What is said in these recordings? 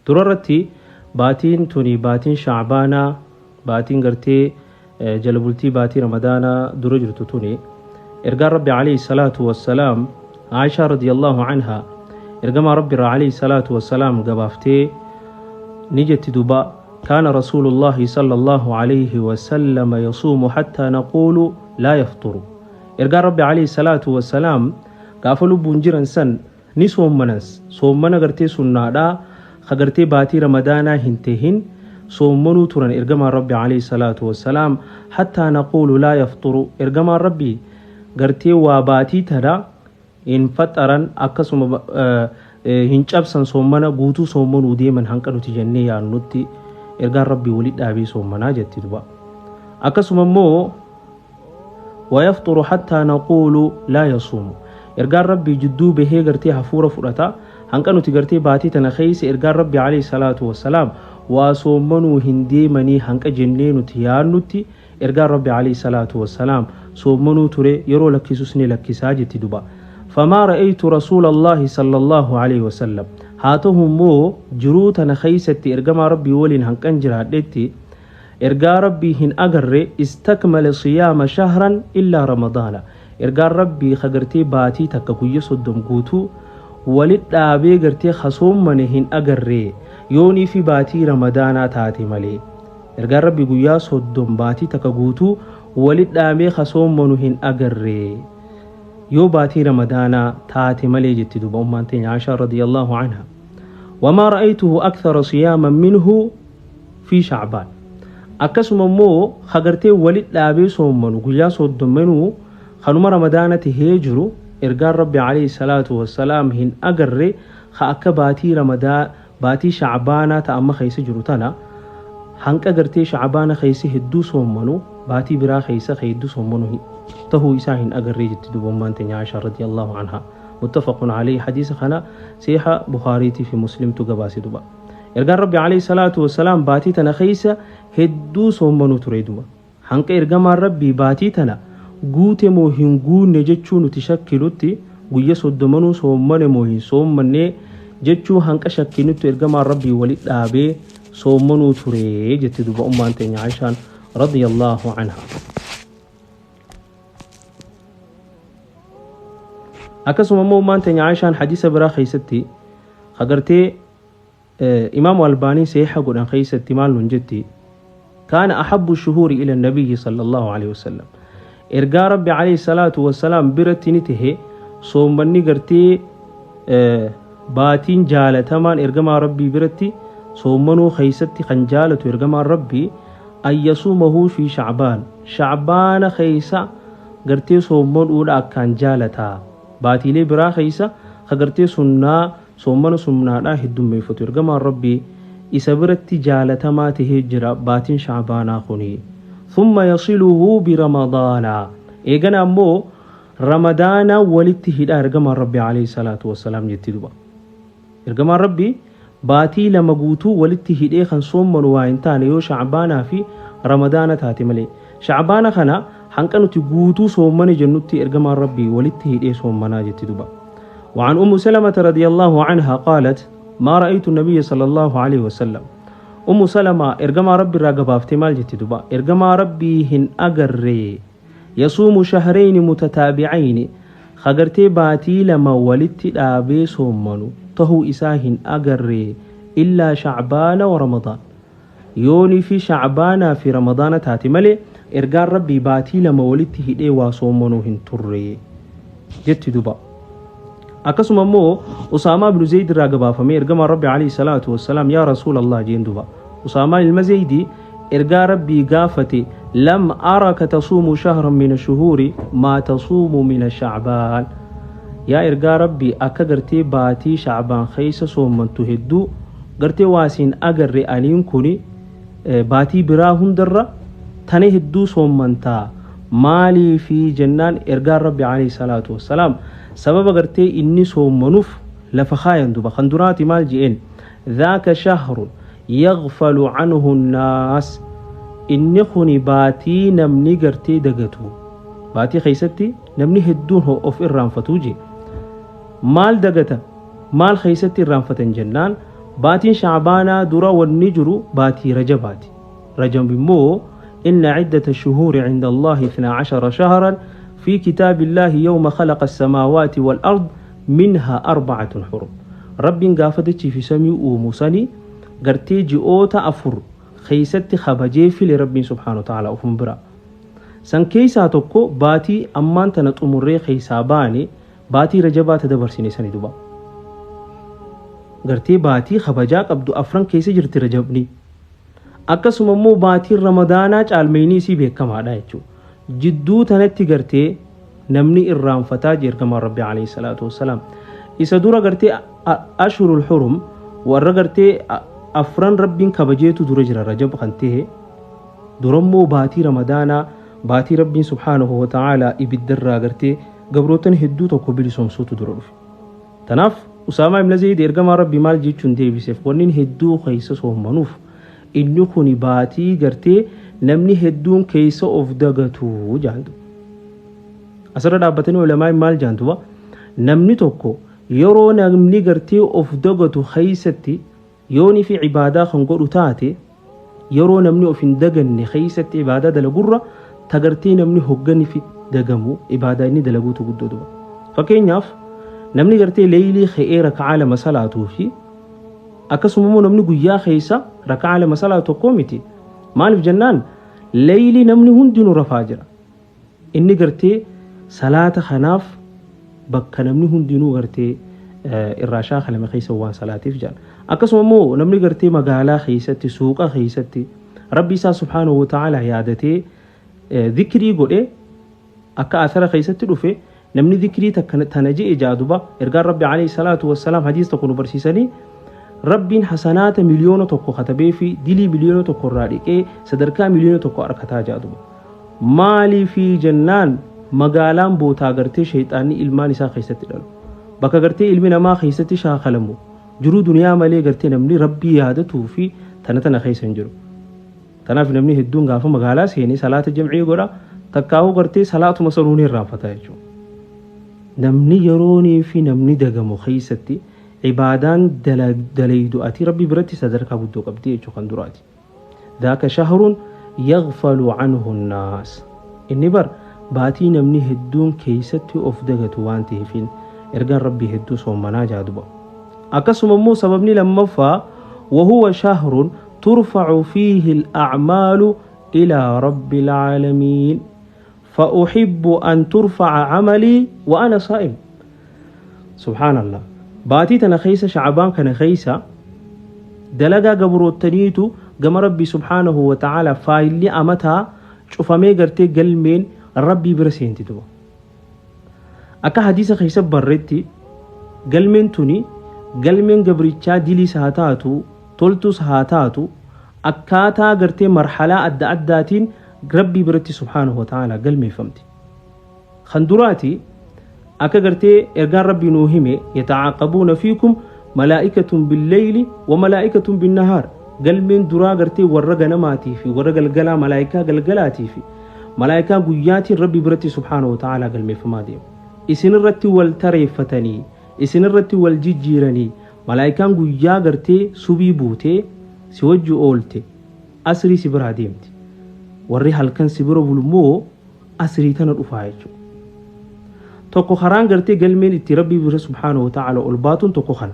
Dura irratti baatiin tuni baatiin Sha'baanaa baatiin gartee jala bultii baatii Ramadaanaa dura jirtu tuni ergaan Rabbi alayhi salaatu wassalaam Aishaa radiyallahu anha ergamaa Rabbi irraa alayhi salaatu wassalaam gabaaftee ni jetti duba kaana rasuulullaahi sallallahu alayhi wasallama yasuumu hattaa naquulu laa yafturu. Ergaan Rabbi alayhi salaatu wassalaam gaafa lubbuun jiran san ni soommanans soommana gartee sunnaadhaa ka gartee baatii ramadaanaa hin tehin soommanuu turan ergamaan Rabbi alayhi salaatu wassalaam hattaa naquulu laa yafturu. Ergamaan Rabbi gartee waa baatii tana hin faxaran, akkasuma hin cabsan, soommana guutuu soommanuu deeman hanqa nuti jennee yaannutti ergaan Rabbii wali dhaabee soommanaa jetti duba. Akkasuma immoo wayafturu hattaa naquulu laa yasuumu. Ergaan Rabbii jidduu bahee gartee hafuura fudhata hanqa nuti gartee baatii tana keessa ergaan Rabbii alayhi salaatu wassalaam waa soommanuu hin deemanii hanqa jennee nuti yaannutti ergaan Rabbi alayhi salaatu wassalaam soommanuu ture, yeroo lakkisus ni lakkisaa jetti duba. Famaa ra'aytu rasuulallaahi sallallahu alayhi wasallam, haa ta'u immoo jiruu tana keessatti ergamaa Rabbii waliin hanqan jiraadhetti ergaa Rabbii hin agarre istakmala siyaama shahran illaa Ramadaana, ergaan Rabbii ka gartee baatii takka guyya 30 guutuu walit dhaabee gartee ka soommane hin agarre yoonii fi baatii Ramadaanaa taate malee. Ergaan Rabbii guyyaa 30 baatii takka guutuu walit dhaabee ka soommanu hin agarre yoo baatii Ramadaanaa taate malee jetti duba ummaan teenya Aishaa radiyallahu anha. Wamaa ra'aytuhu akthara siyaaman minhu fi Sha'baan. Akkasuma immoo ka gartee walit dhaabee soommanu guyyaa sooddommenuu kanuma Ramadaana tahee jiru ergaan Rabbi alayhi salaatu wassalaam hin agarre ka akka baatii Ramadaa baatii Sha'baanaa ta amma keessa jiru tana hanqa gartee Sha'baana keessa hedduu soommanu baatii biraa keessa ka hedduu soommanu tahuu isaa hin agarree jetti duba ummaan teenya Aishaa radiyallahu anha. Muttafaqun alayhi, hadiisa kana Sahiha Bukhaariitii fi Muslimtu gabaase duba. Ergaan Rabbi alayhi salaatu wassalaam baatii tana keessa hedduu soommanuu ture duba. Hanqa ergamaan Rabbii baatii tana guute moo hin guunne jechuu nuti shakkinutti, guyya soddomanuu soommane moo hin soommannee jechuu hanqa shakkinuttu ergamaan Rabbii wali dhaabee soommanuu ture jetti duba ummaan teenya Aishaan radiyallahu anha. Akkasuma immoo ummaan teenya Aishaan hadiisa biraa keessatti ka gartee Imaamu Albaanii sahiha godhan keessatti maal nun jetti? Kaana ahabbu shuhuuri ila nabiyyi sallallahu alaihi wasallam, ergaa Rabbi alayhi salaatu wassalaam biratti ni tahe soommanni gartee baatiin jaalatamaan ergamaa Rabbii biratti soommanuu keessatti kan jaalatu ergamaan Rabbii an yasuumahu fi Shacbaan, Shacbaana keessa gartee soommanuudha akkaan jaalataa. Baatiilee biraa keessa ka gartee sunnaa soommana sunnaadhaa heddummeeffatu ergamaan Rabbii isa biratti jaalatamaa tahee jira baatiin Sha'baanaa kuni. Thumma yasiluhu biramadaana, eegana ammoo Ramadaana walitti hidha ergamaan Rabbii alayhi salaatu wassalaam jetti duba. Ergamaan Rabbii baatii lama guutuu walitti hidhee kan soommanu waa hin taane yoo Sha'baanaa fi Ramadaana taate malee. Sha'baana kana hanqa nuti guutuu soommane jennutti ergamaan Rabbii walitti hidhee soommanaa jetti duba. وعن أم سلمة رضي الله عنها قالت: ما رأيت النبي صلى الله عليه وسلم. أم سلمة إرجما ربي راقبافتي مال جت دبا إرجما ربي هن أجري يصوم شهرين متتابعين خغرتي باتي لما ولدت دابي صومنو تهو إساهن أجري إلا شعبان ورمضان، yooni fi Shacbaanaa fi Ramadaana taate malee ergaan Rabbii baatii lama walitti hidhee waa soommanuu hin turre jetti duba. Akkasuma immoo Usaamaa ibnu Zeyd irraa gabaafamee ergamaan Rabbi alayhi salaatu wassalaam yaa Rasuulallah jeen duba. Usaamaan ilma Zeydi ergaa Rabbii gaafate: lam araka tasuumu shahran min ashuhuuri maa tasuumu min shacbaan. Yaa ergaa Rabbii, akka gartee baatii Shacbaan keessa soommantu hedduu gartee waa siin agarre, aniin kuni baatii biraa hundarra tana hedduu soommantaa maaliifi jennaan ergaan Rabbi alayhi salaatu wassalaam sababa gartee inni soommanuuf lafa kaayan duba. Kan duraati maal je'een? Dhaaka shahrun yaghfalu anhu nnaas, inni kuni baatii namni gartee dagatu, baatii keessatti namni hedduun of irraanfatuu jee. Maal dagata, maal keessatti irraanfatan jennaan Baatiin Shacbaanaa dura wanni jiru baatii Rajabaati. Rajab immoo inna ciddata shuhuuri cinda Allaahi 12 shahran fi kitaabillaahi yawma khalaqa as-samaawaati wal ard minhaa arba'atun hurum. Rabbiin gaafa dachii fi samii uumu sani gartee ji'oota afur keeysatti kabajee file Rabbiin subhaanahu wa ta'aala ofuma bira. San keeysaa tokko baatii ammaan tana xumurree keeysaa baane baatii Rajabaa ta dabarsine sani duba. Gartee baatii kabajaa qabdu afran keessa jirti Rajabni. Akkasuma immoo baatiin Ramadaanaa caalmeeyni isii beekamaadha jechuudha. Jidduu tanatti gartee namni irraanfataa jee ergamaan Rabbi alayhi salaatu wassalaam. Isa dura gartee ashurul hurum warra gartee afran Rabbiin kabajeetu dura jira Rajab kan ta'e. Durammoo baatii Ramadaanaa baatii Rabbiin subhaanahu wa ta'aalaa ibiddarraa gartee gabrootan hedduu tokko bilisoomsuutu dura dhufe. Tanaaf Usaamaa ibn Zayd ergamaa Rabbii maal jechuun deebiseef wannin hedduu keessa soommanuuf inni kuni baatii gartee namni hedduun keessa of dagatu jaan duba. Asirra dhaabbatanii ulamaa'in maal jaan duba namni tokko yeroo namni gartee of dagatu keessatti yoonii fi ibaadaa kan godhu taate yeroo namni of hin daganne keessatti ibaadaa dalagurra ta gartee namni hoggani fi dagamu ibaadaa inni dalaguutu guddoo duba. Fakkeenyaaf namni gartee leeylii ka'ee raka'aa lama salaatuu fi akkasuma immoo namni guyyaa keessa raka'aa lama salaatu tokko miti. Maaliif jennaan leeylii namni hundinuu rafaa jira. Inni gartee salaata kanaaf bakka namni hundinuu gartee irraa shaakalame keessa waan salaatiif jedhan. Akkasuma immoo namni gartee magaalaa keessatti suuqa keessatti Rabbi isaa subhaanahu wa ta'ala yaadatee dhikrii godhe akka asara keessatti dhufe namni dhikrii takka tana je'e jaaduba ergaan Rabbi alayhi salaatu wassalaam hadiis tokko nu barsiisanii Rabbiin hasanaata 1,000,000 katabee fi dilii 1,000,000 irraa dhiqee sadarkaa 1,000,000 arkataa jaaduba. Maaliifi jennaan magaalaan bootaa gartee sheyxaanni ilmaan isaa keessatti dhalu. Bakka gartee ilmi namaa keessatti shaakalamu jiruu duniyaa malee gartee namni Rabbii yaadatuu fi tana tana keessa hin jiru. Tanaaf namni hedduun gaafa magaalaa seene salaata jam'ii godha takkaahuu gartee salaatuma sanuu ni irraanfata jechuudha. Namni yeroonii fi namni dagamu keessatti ibaadaan dalaydu ati Rabbi biratti sadarkaa guddoo qabdi jechuudha kan duraati. Dhaaka shahrun yaghfalu anhu nnaas. Inni bar baatii namni hedduun keeysatti of dagatu waan taheefin ergaan Rabbii hedduu soommanaa jaa duba. Akkasuma immoo sababni lammaffaa wahuwa shahrun turfacu fiihi al-a'maalu ilaa rabbil aalamiin fa uhibbu an turfaca camalii wa ana saa'im. Subhaanallah. Baatii tana keessa Sha'abaan kana keessa dalagaa gabroottaniitu gama Rabbii subhaanahu wa ta'ala faayilli amataa cufamee gartee galmeen Rabbii bira seenti duba. Akka hadiisa keessa barretti galmeen tuni galmeen gabrichaa diliis haa taatu toltus haa taatu akkaataa gartee marhalaa adda addaatiin Rabbii biratti subhaanahu wa ta'ala galmeeffamti. Kan duraati akka gartee ergaan Rabbii nuu hime yatacaaqabuuna fiikum malaa'ikatun billeyli wa malaa'ikatun binnahaar galmeen duraa gartee warra ganamaatii fi warra galgalaa malaa'ikaa galgalaatii fi malaa'ikaa guyyaatiin Rabbii biratti subhaanahu wa ta'aalaa galmeeffamaa deema. Isin irratti wal tareeffatanii isin irratti wal jijjiiranii malaa'ikaan guyyaa gartee subii buutee si wajji oolte asrii si biraa deemti. Warri halkan si bira bulu immoo asrii tana dhufaa jechuudha. Tokko karaan gartee galmeen itti Rabbii bira subhaanahu wa ta'ala ol baatuun tokko kana.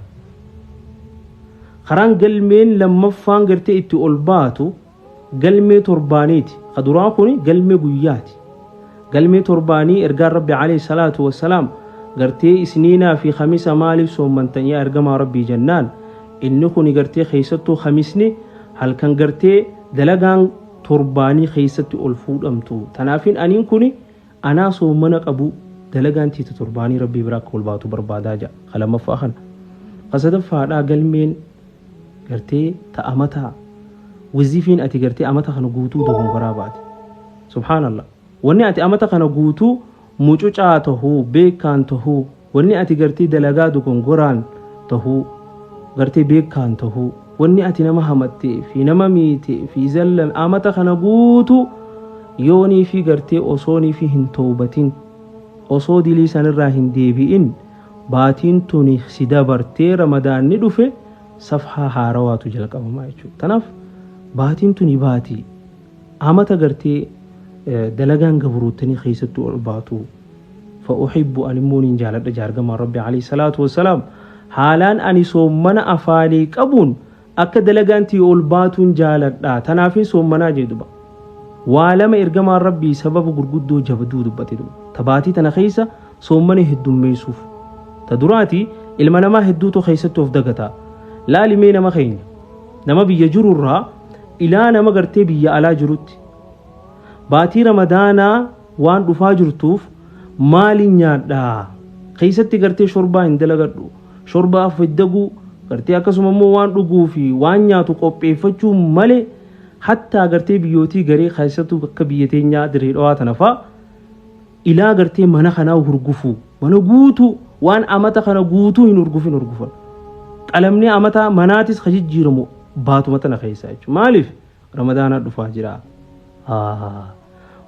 Karaan galmeen lammaffaan gartee itti ol baatu galmee torbaaniiti. Ka duraa kun galmee guyyaati. Galmee torbaanii ergaan Rabbi alayhi salaatu wassalaam gartee isniinaa fi kamisa maaliif soommantan yaa ergamaa Rabbii jennaan inni kuni gartee keessattuu kamisni halkan gartee dalagaan torbaanii keessatti ol fuudhamtu. Tanaafin aniin kuni anaa soommana qabu dalagaan tiita torbaanii Rabbii bira akka ol baatu barbaadaa ja'a. Ka lammaffaa kana. Ka sadaffaadhaa galmeen gartee ta amataa wizifiin ati gartee amata kana guutuu dogongoraa baate. Subhaanallah. Wanni ati amata kana guutuu mucucaa tahuu beekaan tahuu wanni ati gartee dalagaa dogongoraan tahuu gartee beekaan tahuu wanni ati nama hamattee fi nama miitee fi zallam amata kana guutuu yoonii fi gartee osoonii fi hin towbatin osoo dilii sanirraa hin deebi'in baatiin tuni si dabartee ramadaanni dhufe Safhaa haarawaatu jalqabamaa jechuudha. Tanaaf baatiin tuni baatii amata gartee dalagaan gabruuttanii keessattuu ol baatu. Fa'uhibbu ani immoo niin jaaladha jaargamaan Rabbi alayhi salaatu wassalaam haalaan ani soommana afaanii qabuun akka dalagaan tiyya ol baatuun jaaladha tanaafin soommanaa jee duba. Waa lama ergamaan Rabbii sababa gurguddoo jabduu dubbate duba. Ta baatii tana keessa soommana heddummeessuuf. Ta duraati ilma namaa hedduutu keessatti of dagata. Laali mee nama keenya nama biyya jiru irraa ilaa nama gartee biyya alaa jirutti baatii ramadaanaa waan dhufaa jirtuuf maalin nyaadha keessatti gartee shorbaa hin dalagadhu shorbaa fiddaguu gartee akkasuma immoo waan dhuguu fi waan nyaatu qopheeffachuu malee hattaa gartee biyyootii garee keessattuu akka biyya teenyaa dirree dhawaa tana faa ilaa gartee mana kanaa hurgufuu mana guutuu waan amata kana guutuu hin hurgufin hurgufan qalamni amata manaatis ka jijjiiramu baatuma tana keessa jechuudha maaliif ramadaanaa dhufaa jira.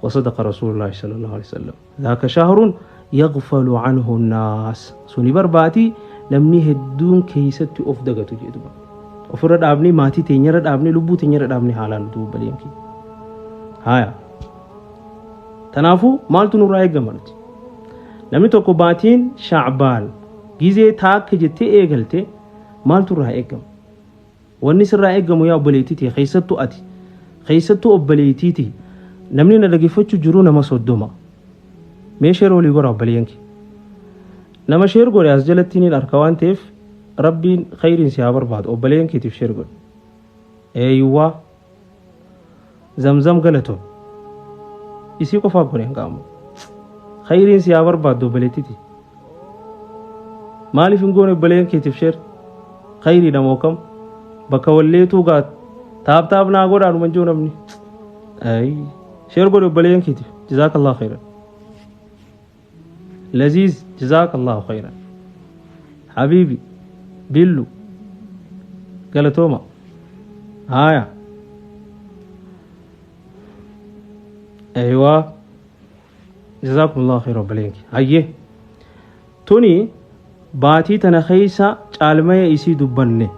وصدق رسول الله صلى الله عليه وسلم ذاك شهر يغفل عنه الناس suni barbaatii namni hedduun keessatti of dagatu jedhuba ofirra dhaabnee maatii teenyarra dhaabnee lubbuu teenyarra dhaabnee haalaan duuba baleen kiyya haya tanaafuu maaltu nurraa eegama nuti namni tokko baatiin shacbaan gizee taakka jettee eegalte maaltu irraa eegama Wanni sirraa eegamu yaa obboleettii tiyya keessattuu ati keessattuu obboleettii tiyya namni na dhaggeeffachuu jiru nama 30 mee sheer walii godha obboleeyyan kiyya nama sheer godhe as jalatti niin arka waan ta'eef rabbiin khayriin si haa barbaadu obboleeyyan keetiif sheer godhe eeywaa zamzam galatoom isii qofaa godhe hin qaamu khayriin si haa barbaaddu obboleettii tiyya Maaliif hin goone obboleeyyan keetiif sheer? Khayriidha moo kam? Bakka walleetuu gaa taap taap naa godhaa dhuma jiru namni. Ayi sheer godhe obboleeyyan keetiif. Jazaakallahu khayran. Laziiz jazaakallahu khayran. Habiibi Billu galatooma. Haaya. Eeywaa. Jazaakumullahu khayra obboleeyyan kiyya. Hayyee. Tuni baatii tana keessa caalmaya isii dubbanne.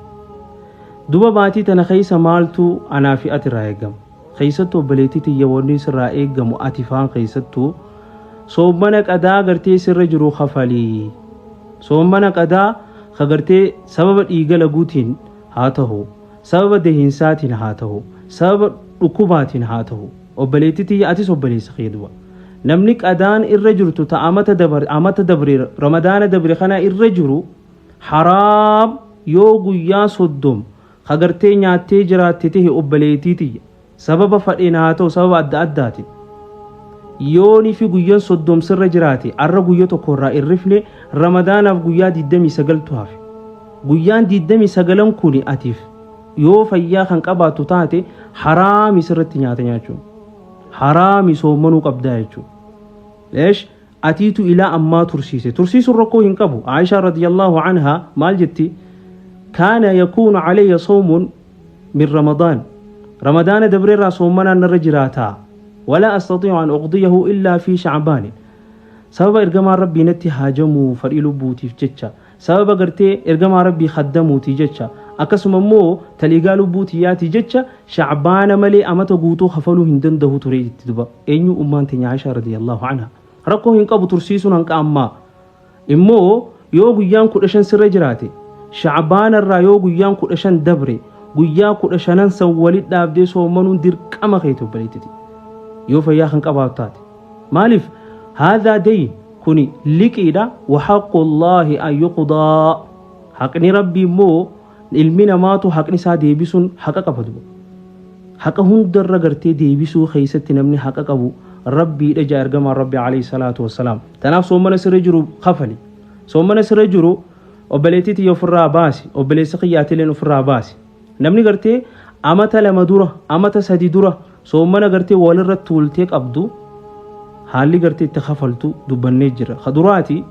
Duba baatii tana keessa maaltu anaa fi ati irraa eegama? Keessattuu obboleettii tiyya wanni sirraa eegamu ati faan keessattuu soommana qadaa gartee sirra jiru kafali. Soommana qadaa ka gartee sababa dhiiga laguutiin haa tahu, sababa dahiinsaatiin haa tahu, sababa dhukkubaatiin haa tahu. Obboleettii tiyya atis obboleessa kiyya duba. Namni qadaan irra jirtu ta amata dabar amata dabre ramadaana dabre kana irra jiru haraam yoo guyyaa soddom ka gartee nyaattee jiraatte tahe obboleettii tiyya sababa fadheen haa ta'u sababa adda addaatiin yooni fi guyyan soddom sirra jiraate arra guyya tokko irraa irrifne ramadaanaaf guyyaa 29 tu hafe guyyaan 29 kuni atiif Yoo fayyaa kan qabaattu taate haraami sirratti nyaata nyaachuun. Haraami soommanuu qabdaa jechuudha. Leesh atiitu ilaa ammaa tursiise. Tursiisuun rakkoo hin qabu. Aayishaa radiyallahu anhaa maal jetti? Kaana yakuunu alayya sawmun min Ramadaan. Ramadaana dabreerraa soommanaan narra jiraataa. Walaa astatii'u an uqdiyahu illaa fi shacbaanin. Sababa ergamaan Rabbii natti haajamuu fadhii lubbuutiif jecha Sababa gartee ergamaa Rabbii khaddamuutii jecha, akkasuma immoo taliigaa lubbuu tiyyaatii jecha Sha'baana malee amata guutuu kafaluu hin dandahu ture jetti duba. Eenyu ummaan teenya Aishaa radiyallahu anha. Rakkoo hin qabu tursiisuun hanqa ammaa. Immoo yoo guyyaan 15 sirra jiraate, Sha'baana irraa yoo guyyaan 15 dabre, guyyaa 15n san walit dhaabdee soommanuun dirqama keeti obboleetti tiyya. Yoo fayyaa kan qabaatu taate. Maaliif? Haadhaa dayn kuni liqiidha wa haqqullaahi an yuqdaa haqni Rabbii immoo ilmi namaatu haqni isaa deebisuun haqa qaba duba. Haqa hundarra gartee deebisuu keessatti namni haqa qabu Rabbiidha jaa ergamaan Rabbi alayhi salaatu wassalaam. Tanaaf soommana sirra jiru kafali. Soommana sirra jiru obboleettii tiyya ofirraa baasi obboleessa kiyya atileen ofirraa baasi. Namni gartee amata lama dura amata sadi dura Soommana gartee walirra tuultee qabdu haalli gartee itti kafaltu dubbannee jira. Ka duraati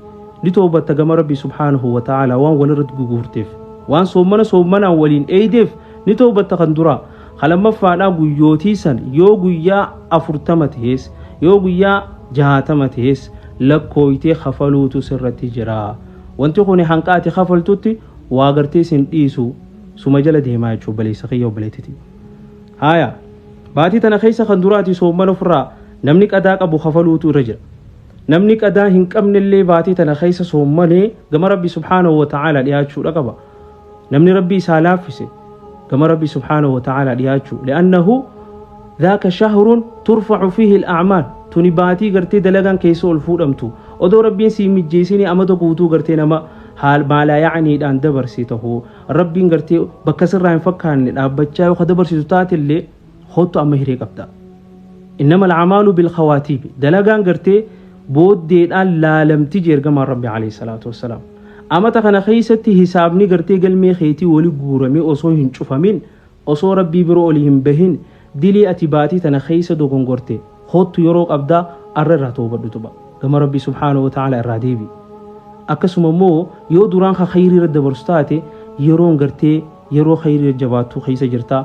ni toobatta gama Rabbii subhaanahu wa ta'aalaa waan walirratti guguurteef. Waan soommana soommanaan waliin eeydeef ni toobatta kan duraa. Ka lammaffaadhaa guyyootii san yoo guyyaa 40 tahees yoo guyyaa 60 tahees lakkooytee kafaluutu sirratti jira. Wanti kuni hanqa ati kafaltutti waa gartee sin dhiisu. Suma jala deemaa jechuudha obboleessa kiyya obboleettiti. Haaya baatii tana keessa kan duraati soommana ofirraa namni qadaa qabu kafaluutu irra jira. Namni qadaa hin qabnellee baatii tana keessa soommanee gama Rabbi subhaanahu wa ta'ala dhiyaachuudha qaba. Namni Rabbi isaa laaffise gama Rabbi subhaanahu wa ta'ala dhiyaachuu. Li'annahu dhaaka shahrun turfacu fiihi al-a'maal. Tuni baatii gartee dalagaan keessa ol fuudhamtu. Odoo Rabbiin sii mijjeessinii amata guutuu gartee nama haal maalaa yacniidhaan dabarse ta'u Rabbiin gartee bakka sirraa hin fakkaanne dhaabbachaa yoo ka dabarsitu taatellee hoottu amma hiree qabda. Innama al-a'maalu bil-khawaatiibi. Dalagaan gartee booddeedhaan laalamti jee ergamaan Rabbi alayhi salaatu wassalaam. Amata kana keessatti hisaabni gartee galmee keetii wali guuramee osoo hin cufamin osoo Rabbii bira oli hin bahin dilii ati baatii tana keessa dogongorte hoottu yeroo qabdaa arra irraa toobadhu tuba. Gama Rabbii subhaanahu wa ta'ala irraa deebi. Akkasuma immoo yoo duraan ka khayrii irra dabarsu taate yeroon gartee yeroo khayrii irra jabaattuu keessa jirta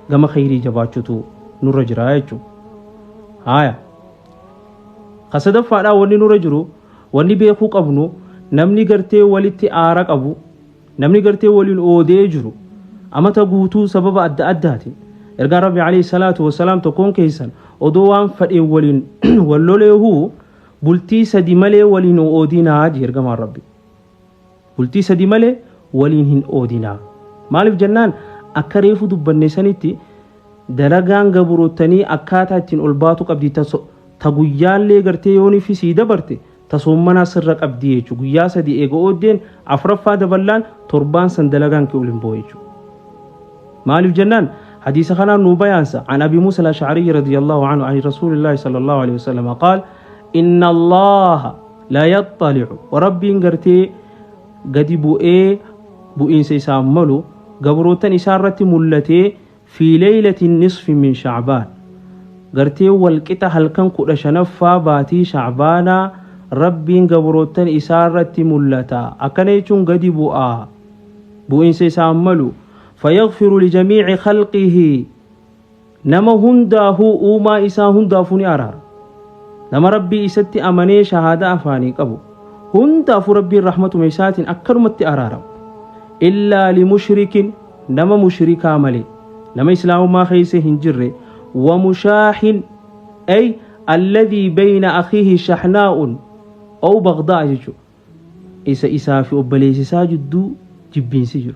gama khayrii jabaachuutu nurra jira jechuudha. Haaya. Ka sadaffaadhaa wanni nurra jiru wanni beekuu qabnu namni gartee walitti aara qabu namni gartee waliin oodee jiru amata guutuu sababa adda addaatiin ergaan Rabbi alayhi salaatu wassalaam tokkoon keessan odoo waan fadheen waliin wal loleehuu bultii sadi malee waliin oodinaa jee ergamaan Rabbi. Bultii sadi malee waliin hin oodinaa. Maaliif jennaan akka reefu dubbanne sanitti dalagaan gabrootanii akkaataa ittiin ol baatu qabdi ta guyyaallee gartee yoon fi sii dabarte ta soommanaa sirra qabdi jechuudha. Guyyaa sadi eega ooddeen afraffaa daballaan torbaan san dalagaan kee ol hin ba'u jechuudha. Maaliif jennaan hadiisa kanaan nuu bayaansa an Abi Muusa al-Ash'ari radiyallahu anhu an Rasuulillahi sallallahu alaihi wasallam qaal inna Allaha la yaxxalicu Rabbiin gartee gadi bu'ee bu'iinsa isaan malu gabrootan isaa irratti mul'atee fi leeylati nisfi min shacbaan gartee walqixa halkan 15ffaa baatii shacbaanaa Rabbiin gabrootan isaa irratti mul'ata. Akkana jechuun gadi bu'aa bu'iinsa isaan malu fayaghfiru lijamiici khalqihi nama hundaafuu uumaa isaa hundaafuu ni araara. Nama Rabbii isatti amanee shahaadaa afaanii qabu hundaafuu Rabbiin rahmatuma isaatiin akkanumatti araarama. Illaa limushrikin nama mushrikaa malee nama islaamummaa keessa hin jirre wa mushaahin ay alladhii bayna akhiihi shahnaa'un aw bagdaa jechuudha. Isa isaa fi obboleessa isaa jidduu jibbiinsi jiru.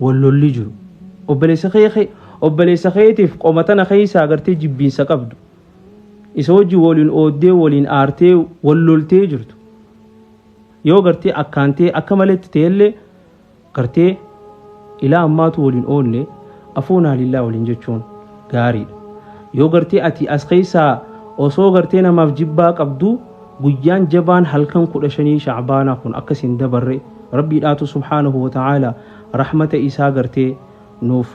Wal lolli jiru. Obboleessa kee obboleessa keetiif qoma tana keessaa gartee jibbiinsa qabdu. Isa wajjin waliin ooddee waliin aartee wal loltee jirtu. Yoo gartee akkaantee akka maletti ta'ellee gartee ilaa ammaatu waliin oolne afoonaa lillaa waliin jechuun gaariidha. Yoo gartee ati as keessaa osoo gartee namaaf jibbaa qabdu guyyaan jabaan halkan 15 shacbaanaa kun akkas hin dabarre Rabbiidhaatu subhaanahu wa ta'ala rahmata isaa gartee nuuf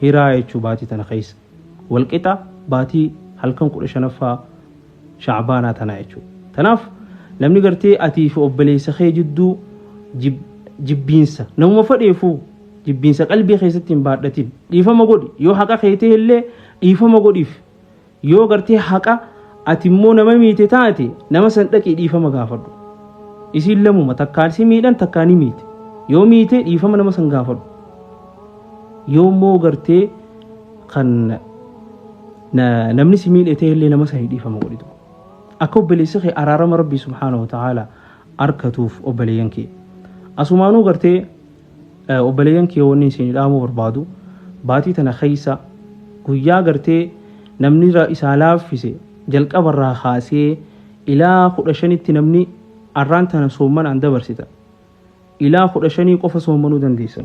hiraa jechuu baatii tana keessa. Walqixa baatii halkan 15ffaa shacbaanaa tanaa jechuudha. Tanaaf namni gartee atii fi obboleessa kee jidduu jibbiinsa namuma fadheefuu jibbiinsa qalbii keessatti hin baadhatin dhiifama godhi yoo haqa kee ta'e illee dhiifama godhiif yoo gartee haqa ati immoo nama miite taate nama san dhaqii dhiifama gaafadhu. Isiin lamuma takkaan si miidhan takkaan ni miite yoo miite dhiifama nama san gaafadhu. Yoo immoo gartee kan namni si miidhe ta'e illee nama sanii dhiifama godhitu. Akka obboleessi kee araarama Rabbii subhaanahu wa ta'ala arkatuuf obboleeyyan kee. Asumaanuu gartee obboleeyyan kee wanni isin dhaamuu barbaadu baatii tana keessa guyyaa gartee namni isaa laaffise jalqabarraa kaasee ilaa 15tti namni arraan tana soommanaan dabarsita. Ilaa 15 qofa soommanuu dandeessan.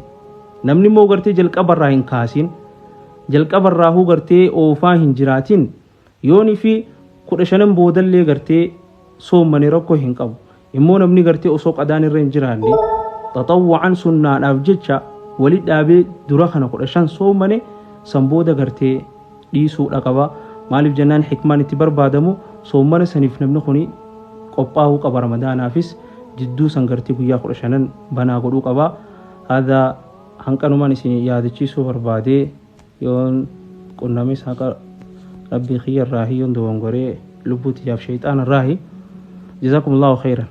Namni immoo gartee jalqabarraa hin kaasin jalqabarraahuu gartee oofaa hin jiraatin yoonii fi 15 boodallee gartee soommane rakkoo hin qabu. Immoo namni gartee osoo qadaan irra hin jiraanne xaxawwa'an sunnaadhaaf jecha wali dhaabee dura kana 15 soommane san booda gartee dhiisuudha qaba. Maaliif jennaan hikmaan itti barbaadamu soommana saniif namni kuni qophaa'uu qaba ramadaanaafis jidduu san gartee guyyaa 15 banaa godhuu qaba. Haadha hanqanumaan isin yaadachiisuu barbaade yoon qunnamis haqa Rabbii kiyya irraahi yoon dogongoree lubbuu tiyyaaf shayxaana irraahi. Jazakumullahu khairan.